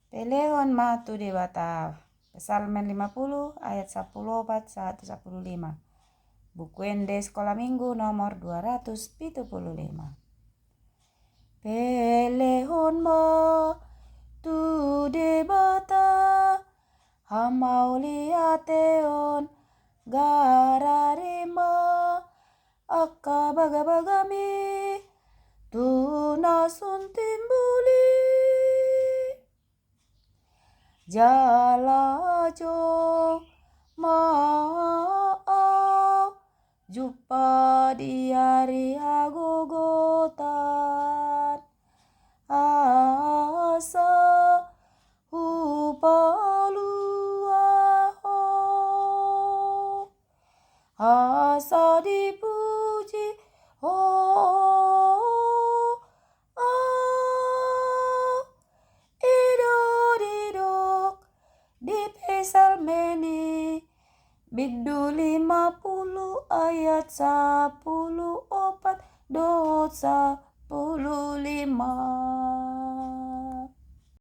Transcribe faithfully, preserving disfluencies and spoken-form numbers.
Pelehon ma tu Debata. Psalmen lima puluh ayat sampulu opat sahat tu sampulu lima. Buku Ende Sekolah Minggu nomor dua ratus pitu puluh lima. Pelehon ma tu Debata hamauliateon garari ma angka bagabagami tu na sun timbul i. Jala jongjong ma au jumpa di ari hagogotan asa hupalua ho. Asa dipuji ho au. I do didok di Psalmen i, bindu lima puluh ayat sampulu opat dohot sampulu lima.